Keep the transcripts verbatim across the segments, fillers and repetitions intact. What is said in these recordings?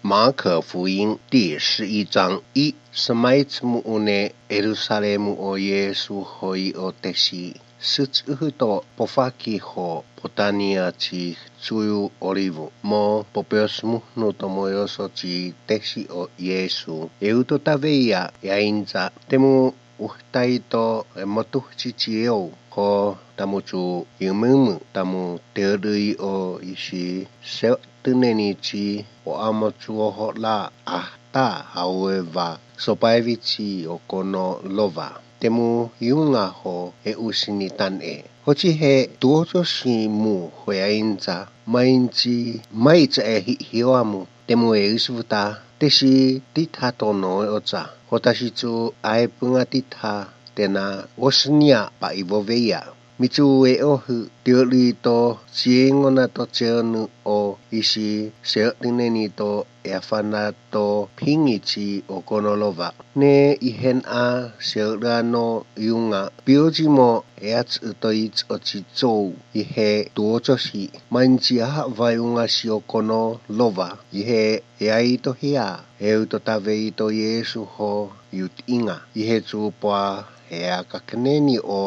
Maʻake fuʻu ʻi he 第十一章. ʻI he mei te muʻune ʻElusalemi ʻo Sīsū hoʻi ʻo tesi, sītuʻuhi to pōfaki ho Pōtania ti Tuʻi ʻŌliva, mo pōpeo simuhnu to mo e oso ti tesi ʻo Sīsū, ʻe uto tave ia ʻe ʻAinita, te mu ʻuhitai to e motuhi ti ʻe ou, ko tamu tu iumuimu, tamu teuli ʻo ʻIsi, seotineni ti ʻo ʻAmotu ʻo hola ʻa ta ʻa ueva, sopaeviti ʻo kono lova. Te mu iunga ho e ʻusi ni tane. Hoti he tuotosi mu ho ʻAinita, mai ti, mai ta e hi hioamu, te mu e ʻusi vuta, tesi tita tono e ota. Hota situ ʻa e punga tita, tena ʻosinia pa i voveia. Mitu e ohu teuli to tiengona to teonu ʻo ʻIsi, seotineni to e afana to pingiti ʻo kono lova. Ne ʻi hena seola no iunga, pioti mo e atu to i ʻo ti tou ʻi he tuotosi, mai ti ʻa ha vaiunga si ʻo kono lova, ʻi he ʻe ai to hia, ʻe uto tave i to Sīsū ho iutiʻinga, ʻi he tupoa he ʻa ka keneni ʻo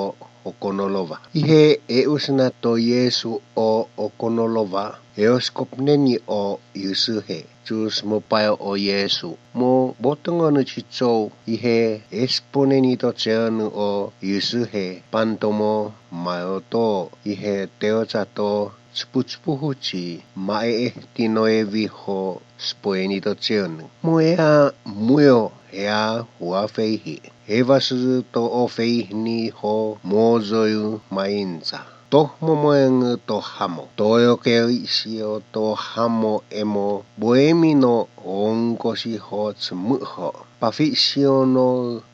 ʻo kono lova. ʻI he ʻe ʻusina to Sīsū ʻo ʻo kono lova, ʻe ʻosi kopeneni ʻo ʻIusuhe, Tusi mo paio ʻo Sīsū. Mo botongonu ti tou ʻi he ʻe siponeni to teonu ʻo ʻIusuhe, pantomo mai ʻo to ʻi he teota to tuputupuhu ti maʻe e tino e viho sipoeni to teonu. Mo e ʻa muio e ʻa hua feihi. He vasu to ʻo feihi ni ho mo zoiu mai ʻAinita. To momoengu to hamo. To e o ke ʻi si o to hamo e mo boemi no o ngkosi ho te muʻu ho. Pafi si o no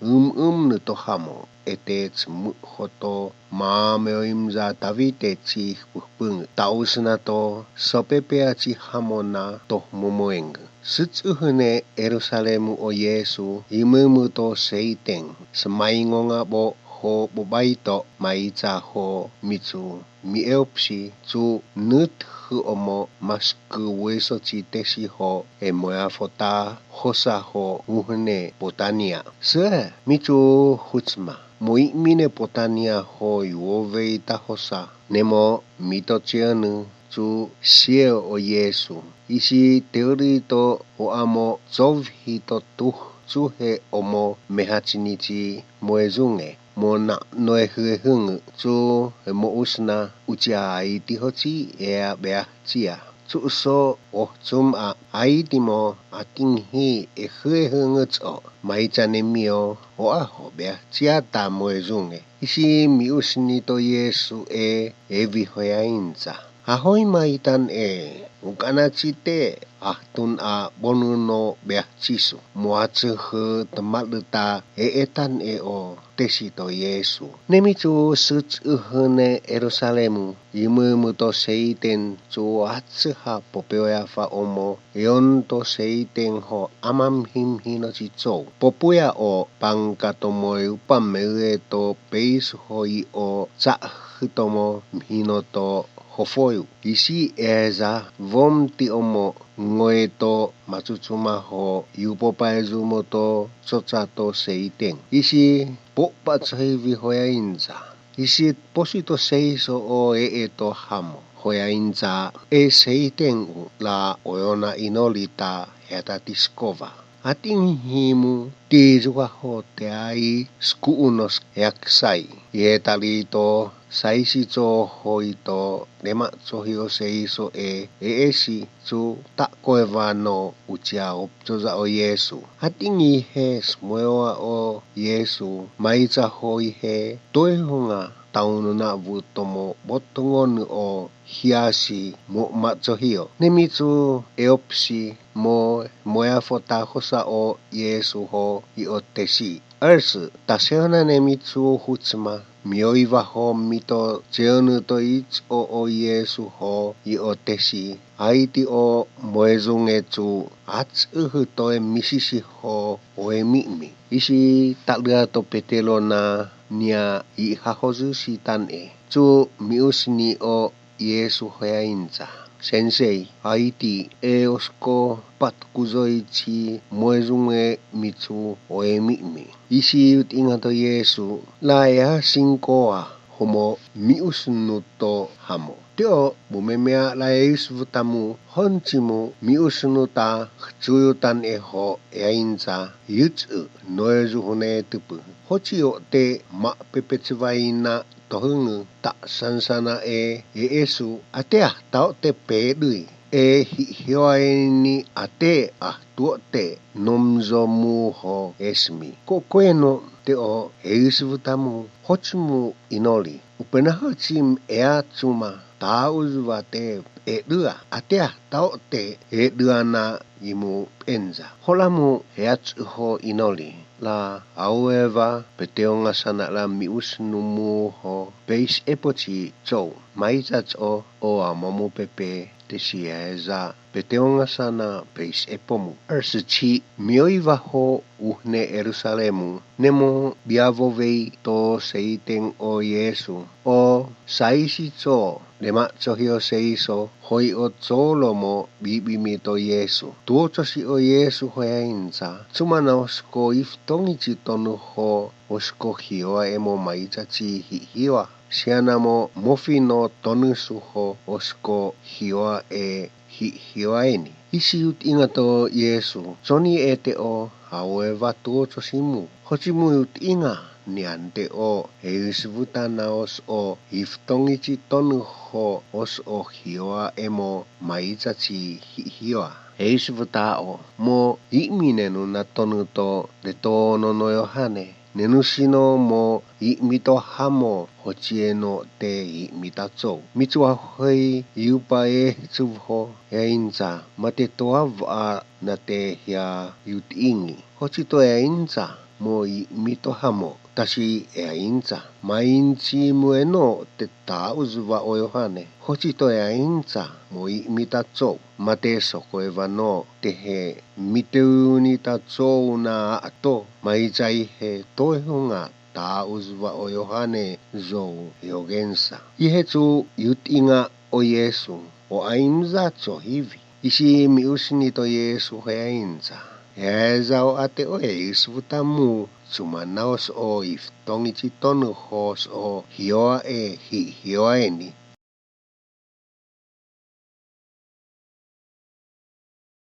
um um nu to hamo. ʻE te te muʻu ho to ma me o imza tavite ti puhpungu. Tausina to sopepea ti hamona to momoengu. Sītuʻuhi ne ʻElusalemi ʻo Sīsū, iumuimu to seiteni, samaingonga bo ho bobaito mai ta ho mitu, mi ʻeopsi tu nut hu ʻomo masiku ueso ti tesi ho e moea fota hosa ho uhene Pōtania. Se mitu hutima, mo i mine Pōtania ho i uovei ta hosa, ne mo mito tianu tu sio ʻo Sīsū. ʻIsi teuli to ʻo ʻamo sovhi to tuh tuhe ʻomo mehatiniti mo e zunge. Mo na no e huehungu tu e mo usna utia ʻaiti hoti e a beahtia. Tu uso ʻo tum a ʻaiti mo a tinghi e huehungu to mai tane mio ʻo a ho beahtia ta mo e zunge. ʻIsi mi usni to Sīsū e e vihoe ʻAinita. A hoi mai tan e ukana ti te a tun a bonu no beahtisu. Mo atu hu ta maluta e e tan e ʻo tesi to Sīsū. Ne mitu sītuʻuhi ne ʻElusalemi, iumuimu to seiteni tu atu ha popeo e afa ʻomo, e on to seiteni ho ʻamam him hino ti tou. Popuia ʻo pangka to mo e upa meue to peisu ho i ʻo ta hu to mo hino to ho foiu. ʻIsi e za vom ti ʻomo ngoe to matutuma ho i upo paezu mo to sota to seiteni. ʻIsi po pa tahi vihoe ʻAinita. ʻIsi posi to seiso ʻo e e to hamo. Hoe ʻAinita e seiteni u la ʻo e ona ʻinoli ta he ata tisikova. A tingi himu ti zua ho te ai skuʻu no s-, e aksai. ʻI he tali to saisi to hoi to ne ma tohi ʻo seiso e e esi tu ta ko e vano utia ʻo ptoza ʻo Sīsū. A tingi he smoeoa ʻo Sīsū mai ta hoi he toe hunga taunu na vu to mo botongonu ʻo hiasi mo matohio. Ne mitu ʻeopsi mo moea fota hosa ʻo Sīsū ho i ʻo tesi. Arsu, ta seona ne mitu hutima, mi o i vaho mito teonu to i ʻo ʻo Sīsū ho i ʻo tesi. ʻAiti ʻo mo e zunge tu atu uhu to e misisi ho ʻo e miʻmi. ʻIsi talia to Petelo na nia i hahozu si tan e. Tu mi usni ʻo Sīsū hoe ʻAinita. Sensei, ʻaitī, ʻe ʻOsiko Patukuzoiti Moezunge Mitu ʻo e Miʻimi. ʻIsi ʻutinga to Iesu, la ea sinkoa homo miusnu to hamo. Teo, mo memea la e Iesu vutamu, hontimu miusnu ta, htuyutan e ho e ainta, yutsu, noezu hone tupu. Hoti o te ma pepetivaina tohungu ta sansana e e esu, atea tao te pedui. E hi hioa eni ate a tuo te nomzo mu ho esmi. Ko koeno te o e isi vutamu, hotimu inoli. Upena hotim ea tuma, ta uzuva te e dua, atea tao te e dua na imu penza. Hola mu he atu ho inoli. La, aueva, pe te onga sana la miusnu mu ho, peis epoti tou. Maita to o a mamu pepe, te si eza, pe te onga sana peis epomu. Ersiti, mioiva ho uhne Erusalemu, nemo biavovei to seiten o Iesu. O saisi to, le ma to hio seiso, hoi o to lomo bibimi to Iesu. Tuo to si o Iesu hoi ainta, tumana ʻOsiko iftongi ti tonu ho, ʻOsiko hioa emo maita ti hi hioa. Siana mo mofino tonu su ho, ʻOsiko hioa e hi hioa eni. ʻIsi ʻutinga to Iesu, toni e te o, aueva tuo to simu. Hotimu ʻutinga, ni an te o, e isi vutana ʻOsiko iftongi ti tonu ho, ʻOsiko hioa emo maita ti hi hioa. E isi vuta o, mo iminenu na tonu to, le to no no Iohane. Nenu sino mo iʻimi to hamo, hotieno te iʻimi ta tou. Mitua hoi iupa e hitu ho e ainta, ma te toa va na te hia iutingi. Hoti to e ainta, mo iʻimi to hamo, tasi e ainta. Mainti mu eno te ta uzuva o Iohane. Hoti to e ainta, mo iʻimi ta tou. Ma te soko e vano, te he miteuni ta tou na ato, maita ʻi he toe hunga ta uzuva o Iohane zou iogensa. ʻI he tu ʻutinga o Iesu, o ainza to hivi. ʻIsi miusni to Iesu he ainza. E eza o ate o e isi vutamu, tumana ʻOsiko iftongi ti tonu ho ʻOsiko hioa e hi hioa eni.